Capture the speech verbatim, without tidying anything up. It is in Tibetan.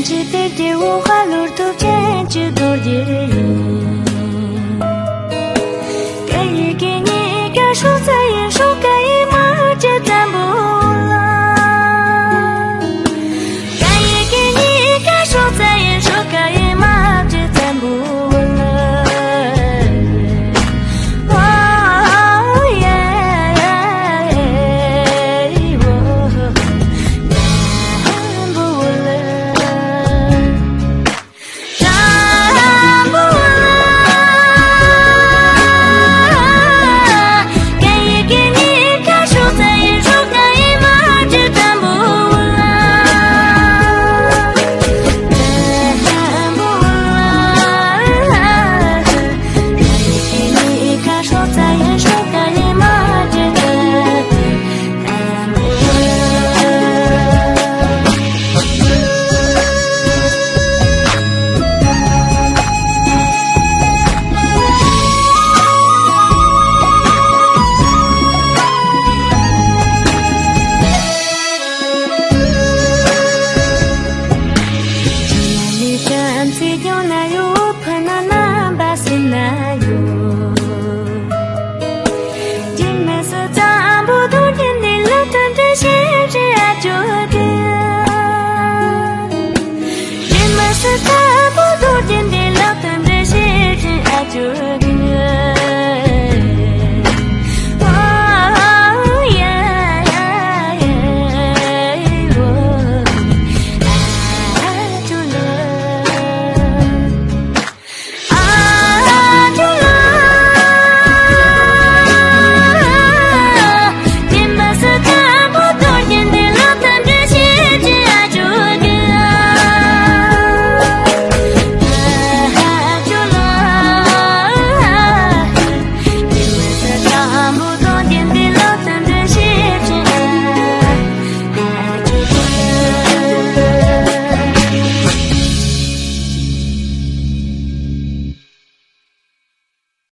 ཇི་ལྟར་དེ་འོ་ཧ་ལོར་ཐུབ་ཆེན་གྱི་རྡོ་རྗེ་ཡིན། སྐད་ཡིག་གི་གཉིས་ཀ་སྲོག་རྩ་ཡི་སྲོག་ཀ་ཡི་མ་ཇི་ཙམ་པོ་ལ། སྐད་ཡིག་གི་གཉིས་ཀ་སྲོག་རྩ་ཡི་སྲོག་ཀ་ཡི་མ་ཇི་ཙམ་པོ་ལ།